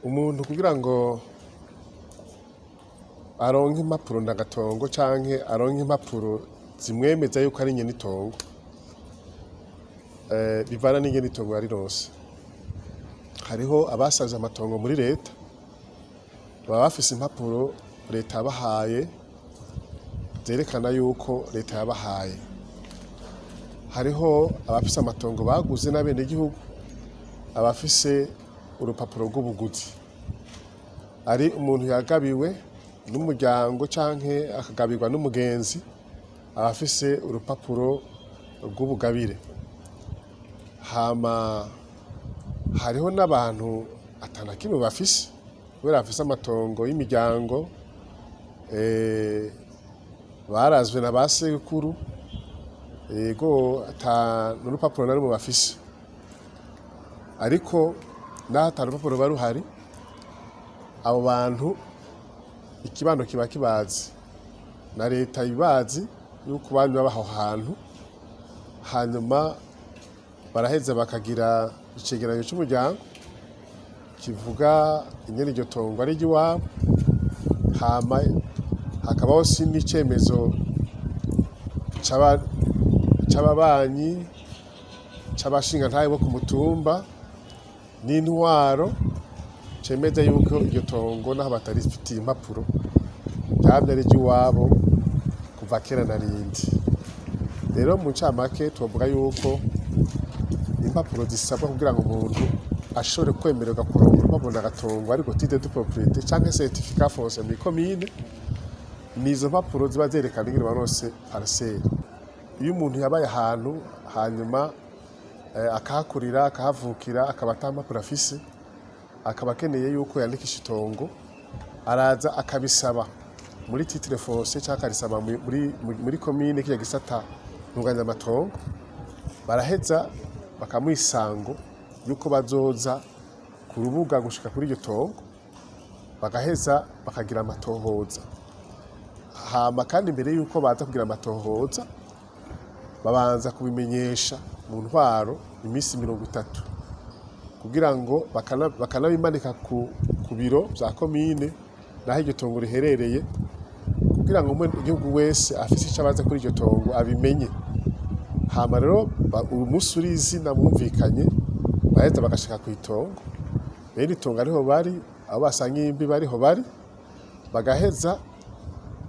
Umuntu kugira ngo aronke impapuro ndagatongo canke aronke impapuro zimwemeza yuko ari nyene itongo, bivana n'ingene itongo yarironse. Hariho abasavye amatongo muri leta, baba bafise impapuro leta yabahaye zerekana yuko leta yabahaye. Hariho abafise amatongo baguze n'abenegihugu, abafise urupapuro rw'ubuguzi. Ari umuntu yagabiwe n'umuryango canke akagabirwa n'umugenzi, aba afise urupapuro rw'ubugabire. Hama hariho n'abantu ata na kimwe bafise kubera bafise amatongo y'imiryango, barazwe na ba sekuru, ego ata n'urupapuro na rumwe bafise. Ariko naho ata rupapuro ruba ruhari, abo bantu ikibano kiba kibazi na leta ibazi yuko bamye baba aho hantu, hanyuma baraheza bakagira icegeranyo c'umuryango kivuga ingene iryo tongo ari iry'iwabo, hama hakabaho si n'icemezo c'ababanyi, c'abashingantahe bo ku mutumba n'intwaro cemeza yuko iryo tongo naho batarifitiye impapuro ryamye ari iry'iwabo kuva kera na rindi. Rero mu ncamake twovuga yuko impapuro zisabwa kugira ngo umuntu ashobore kwemererwa kuronka urupapuro ndagatongo, ariko titre de propriété canke certificat foncier mw'ikomine, nizo mpapuro ziba zerekana ingene waronse parcelle. Iyo umuntu yabaye ahantu hanyuma akahakurira, akahavukira, akaba ata mpapuro afise, akaba akeneye yuko yandikisha itongo, araza akabisaba muri titre foncier canke akarisaba muri komine, kirya gisata ntunganyamatongo. Baraheza bakamuha isango yuko bazoza ku rubuga gushika kuri iryo tongo, bagaheza bakagira amatohoza. Hama kandi imbere yuko baza kugira amatohoza, babanza kubimenyesha mu ntwaro iminsi 30, kugira ngo bakanabimanika ku biro vya komine naho iryo tongo riherereye, kugira ngo igihugu wese afise ico abaza kuri iryo tongo abimenye. Hama rero umunsi uri izina bumvikanye, baraheza bagashika kw'itongo, bene itongo ariho bari, abo basangiye imbibe ariho bari, bagaheza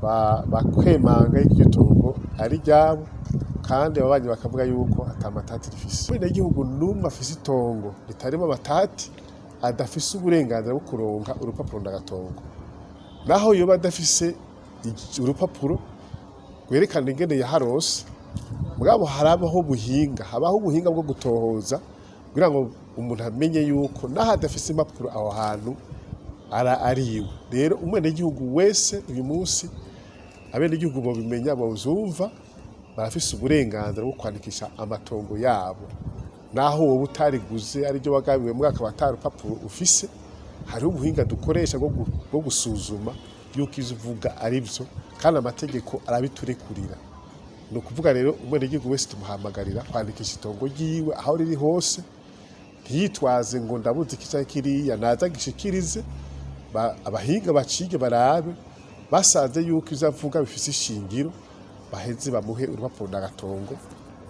bakemanga yuko iryo tongo ari iryabo, kandi ababanyi bakavuga yuko ata matati rifise. Umwenegihugu n'umwe afise itongo ritarimwo amatati adafise uburenganzira bwo kuronka urupapuro ndagatongo, naho yoba adafise urupapuro rwerekana ingene yaharonse. Mugabo harabaho ubuhinga, habaho ubuhinga bwo gutohoza kugira ngo umuntu amenye yuko naho adafise impapuro aho hantu ariwe. Rero umwenegihugu wese uyu munsi, abenegihugu bobimenya, bovyumva, barafise uburenganzira bwo kwandikisha amatongo yabo naho wowe utariguze, ariryo wagabiwe mugabo akaba ata rupapuro ufise. Hariho ubuhinga dukoresha bwo gusuzuma yuko ivyo uvuga ari vyo, kandi amategeko arabiturekurira. Ni ukuvuga rero umwenegihugu wese tumuhamagarira kwandikisha itongo ryiwe aho riri hose, ntiyitwaze ngo ndabuze iki canke kiriya, naze agishikirize, abahinga bacige, barabe, basanze yuko ivyo avuga bifise ishingiro, baheze bamuhe urupapuro ndagatongo.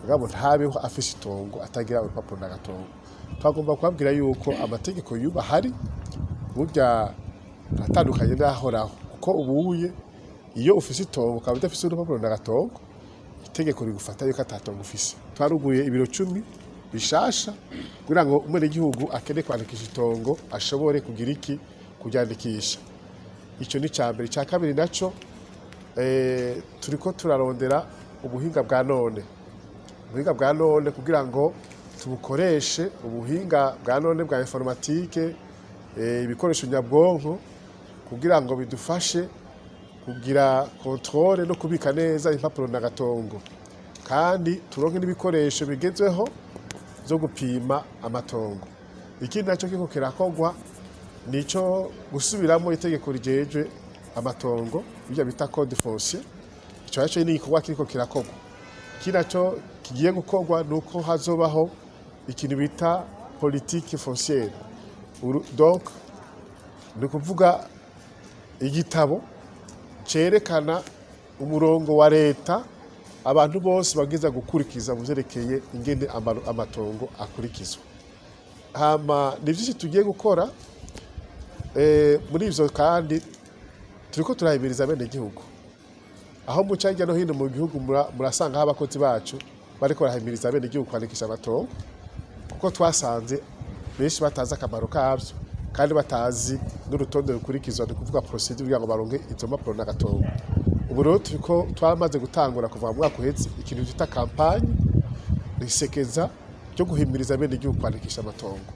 Mugabo ntabeho afise itongo atagira urupapuro ndagatongo. Twagomba kubabwira yuko amategeko y'ubu ahari burya atandukanye n'ahoraho, kuko ubuye iyo ufise itongo ukaba udafise urupapuro ndagatongo, itegeko rigufata yuko atatongo ufise. Twaruguye ibiro 10 bishasha kugira ngo umwenegihugu akeneye kwandikisha itongo ashobore kugira iki, kuryandikisha. Ico ni icambere. Ica kabiri naco, turiko turarondera ubuhinga bwa none, ubuhinga bwa none kugira ngo tubukoreshe, ubuhinga bwa none bwa informatique, ibikoresho nyabwonko, kugira ngo bidufashe kugira contrôle no kubika neza impapuro ndagatongo, kandi turonke n'ibikoresho bigezweho vyo gupima amatongo. Ikindi naco kiriko kirakorwa nico gusubiramo itegeko rijejwe amatongo, ibyo bita code foncier. Ico naco ni igikorwa kiriko kirakorwa. Ikindi naco kigiye gukorwa nuko hazobaho ikintu bita politique foncière. Donc Ni ukuvuga igitabo cerekana umurongo wa leta abantu bose babwirizwa gukurikiza mu vyerekeye ingene amatongo akurikizwa. Hama ni vyinshi tugiye gukora. Muri ivyo kandi turiko turahimiriza abenegihugu. Aho muca hirya no hino mu gihugu, murasanga aho abakozi bacu bariko barahimiriza abenegihugu kwandikisha amatongo, kuko twasanze benshi batazi akamaro kavyo kandi batazi n'urutonde rukurikizwa, ni kuvuga procédure, kugira ngo baronke izo mpapuro n'agatongo. Ubu rero turiko twaramaze gutangura kuva mu mwaka uheze ikintu twita campagne, isekeza ryo guhimiriza abenegihugu kwandikisha amatongo.